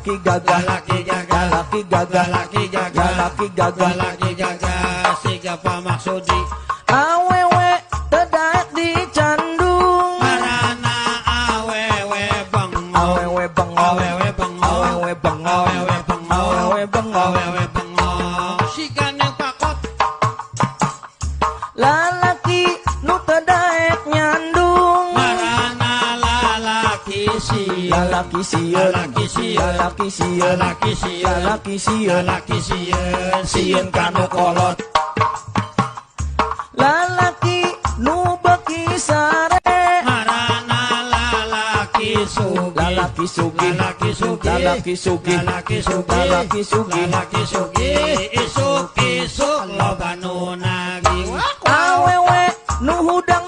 Lalaki gagah, lalaki gagah, lalaki gagah, lalaki gagah, lalaki gagah, lalaki gagah, siga pamaksudi. Awewe teu daek dicandung, Marana awewe bengong, awewe bengong, awewe bengong, awewe bengong, awewe bengong, awewe bengong, awewe bengong, siga neng pakot. Lalaki nu teu daek nyandung, Marana lalaki sieun, lalaki sieun, lalaki sieun, lalaki sieun, lalaki sieun, lalaki sieun, lalaki sieun, sieun kanu kolot. Lalaki nu beuki sare, Marana lalaki sugih, lalaki sugih, lalaki sugih, lalaki sugih, lalaki sugih, lalaki sugih, lalaki sugih, isuk-isuk loba nu nagih. Awewe nu hudang